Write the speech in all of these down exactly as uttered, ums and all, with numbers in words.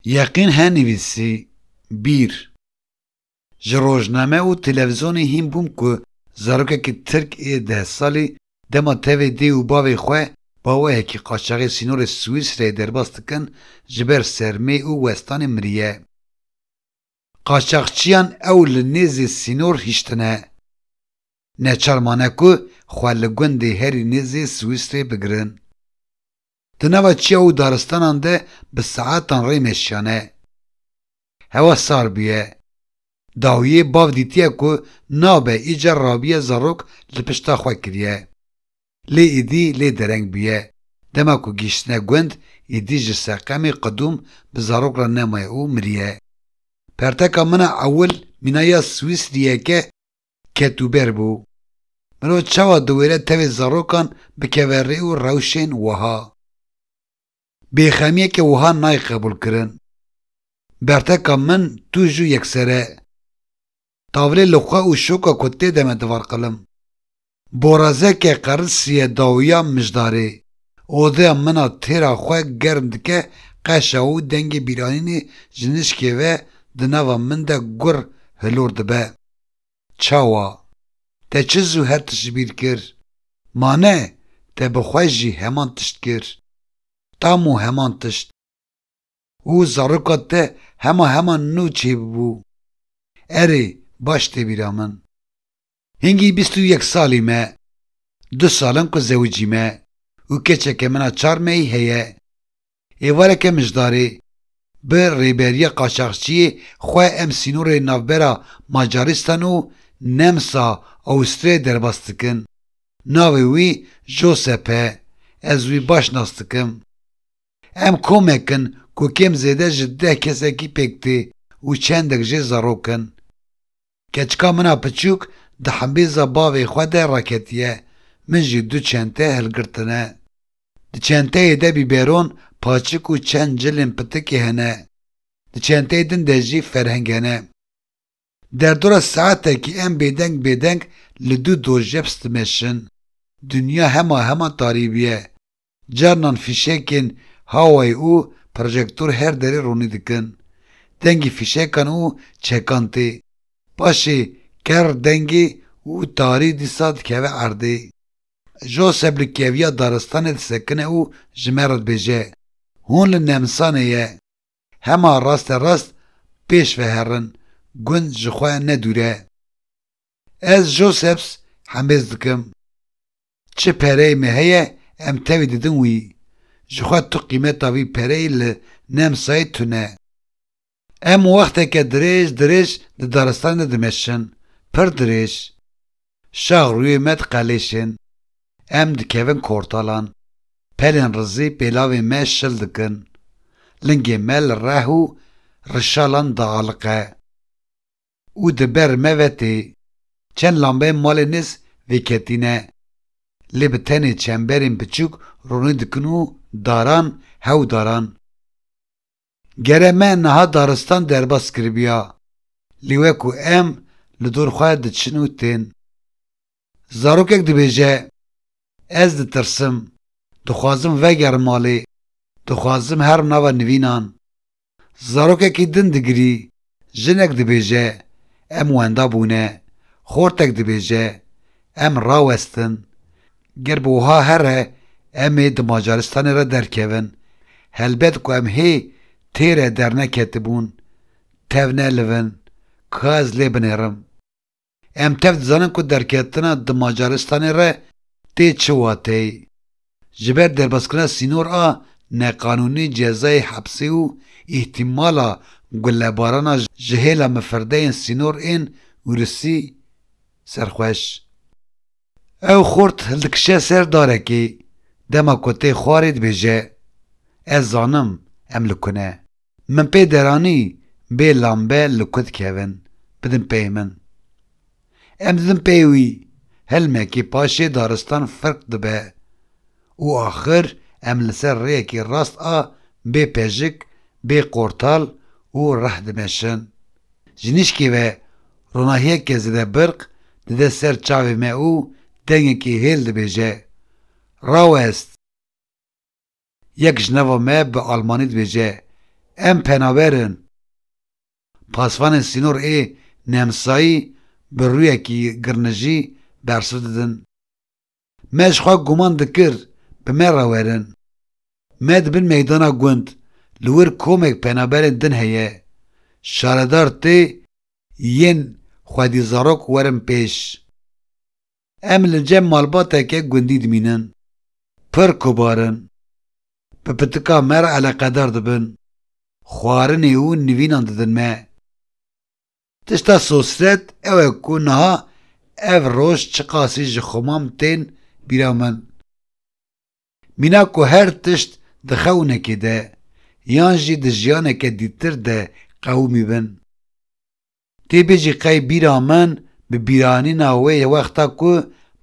Yeqîn Henivîsî, bîr. Ji rojname û televîzyonê hîn bûm ku zarokekî Tirk ê deh salî dema tevê dê û bavê xwe baweyekî qaçaxê sînorê Swîsreyê derbas dikin, ji ber sermê û westanê miriye. Qaçaxçiyan ew li nêzê sînor hiştine. Neçar mane ku xwe li gundê herî nêzê Swîsrê bigirin. Di nava çiya û daristanan de bi saetan rê meşiyane. Hewa sar bûye. Dawiyê bav dîtiye ku nabe, îcar rabiye zarok li pişta xwe kiriye. Lê êdî lê dereng bûye. Dema ku gihîştine gund, êdî ji seqemê qedûm bi zarok re nemaye û miriye. Perteka min a ewil mîna ya Swîsriyeke ketûber bû. Mirov çawa diwêre tevê zarokan bikeve rê û rewşên wiha? Bêxemiyeke wiha nayê qebûlkirin. Berteka min tûj û yekser e. Tavlê li xwe û şoka ku tê de me divarqilim. Borazeke qerisiye dawiya mijdarê. Odeya min a têra xwe germ dike, qeşa û dengê bîranînê ji nişkê ve di nava min de gur hilor dibe. Çawa? Te çi zû her tişt ji bîr kir? Ma ne, te bi xwe jî heman tişt kir. Tam û heman tişt. Û zaroka te hema hema nû çêbûbû. Erê, baş tê bîra min. Hingî bîst û yek salî me. Du sal in ku zewicî me û keçeke min a çar mehî heye. Êvareke mijdarê, bi rêberiya qaçaxçiyê xwe em sînorê navbera Macaristan û Nemsa Awistriyayê derbas dikin. Navê wî Josep e. Ez wî baş nas dikim. Em komek in ku kêm zêde ji deh kesekî pêk tê û çendek jê zarok in. Keçika min a piçûk di hembêza bavê xwe de raketiye, min jî du çente hilgirtine. Di çenteyê de bîberon, paçik û çend cilên pitikê hene. Di çenteyê din de jî ferheng hene. Derdora saetekî em bêdeng bêdeng li du dojebs dimeşin. Dinya hema hema tarî bûye. Carinan fîşekên hawayê û projektor her derê ronî dikin. Dengê fîşekan û çekan tê. Paşê ker dengê û tarî dîsa dikeve erdê. Josep li keviya daristanê disekine û ji me re dibêje, Hûn li Nemsanê ye. Hema raste rast pêş ve herin, gund ji xwe ne dûr e. Ez Joseps hembêz dikim. Çi pereyê me heye, em tevî didin wî. Ji xwe tu qîmeta vî pereyê li Nemsayê tune. Em wexteke dirêj dirêj di daristanê de dimeşin. Pir dirêj. Şax rûyê me diqelêşin. Em dikevin kortalan. Pelên rizî pêlavê me şil dikin. Lingê me li reh û rişalan dialiqe. Û di ber me ve tê. Çend lambeyên malê nêz vêketîne. Lê bi tenê çemberên biçûk ronî dikin û daran, hew daran. Gere me niha daristan derbas kiribiya. Lê wek ku em li dor xwe diçin û tên. Zarokek dibêje, Ez ditirsim. Dixwazim vegerim malê. Dixwazim herim nava nivînan. Zarokekî din digirî. Jinek dibêje, Em wenda bûne. Xortek dibêje, Em rawestin. Ger bi wiha here, em ê di Macaristanê re derkevin. Helbet ku em hê têre derneketibûn. Tev nelivin. Ka ez lê binêrim. Em tev dizanin ku derketina di Macaristanê re tê çi wateyê. Ji ber derbaskirina sînor a neqanûnî cezayê hepsê û îhtîmala gulebarana ji hêla mifirdeyên sînor ên Ûrûsî serxweş. Ew xort hildikişe ser darekê, dema ku tê xwarê dibêje, Ez zanim em li ku ne. Min pê deranî bê lambe li ku dikevin, bidin pey min. Em didin pey wî, hilmekê paşê daristan firq dibe û axir em li ser rêyekî rast a bê pejik, bê qortal û reh dimeşin. Ji nişkê ve ronahiyeke zêde birq dide ser çavê me û dengekî hêl dibêje, Rawest! Yek ji nava me bi almanî dibêje, Em penaber in. Pasvanên sînor ê nemsayî bi rûyekî girnijî bersiv didin. Me ji xwe guman dikir, bi me re werin. Me di bin meydana gund, li wir komek penaberên din heye. Şaredar tê yên xwedî zarok werin pêş. Em li cem malbateke gundî dimînin. Pir kubar in. Bi pitika me re eleqedar dibin. Xwarinê û nivînan didin me. Tişta sosret ew e ku niha ev roj çiqasî ji xumam tên bîra min. Mîna ku her tişt di xewnekê de yan jî di jiyaneke dîtir de qewimî bin. Tê bêjî qey bîra min bi bîranîna wê ya wexta ku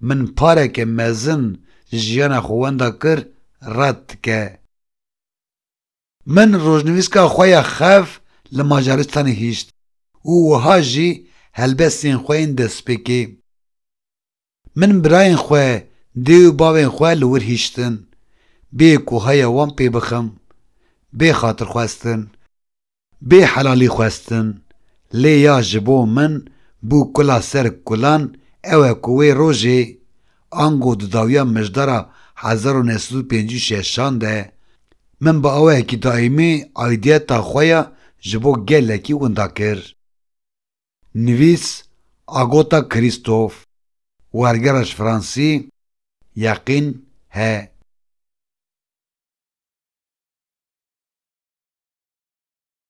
min pareke mezin ji jiyana xwe wenda kir red dike. Min rojnivîska xwe ya xev li Macaristanê hîşt û wiha jî helbestên xwe yên destpêkê. Min birayên xwe, dê û bavên xwe li wir hîştin. Bê ku haya wan pê bixim. Bê xatirxwestin. Bê helalî xwestin. Lê ya ji bo min bû kula ser kulan ew e ku wê rojê, ango di dawiya mijdara hezar û neh sed û pêncî û şeşan de, min bi awayekî daîmî aîdiyeta xwe ya ji bo gelekî winda kir. Nivîs: Agota Krîstof. Wergera ji fransî: Yeqîn he.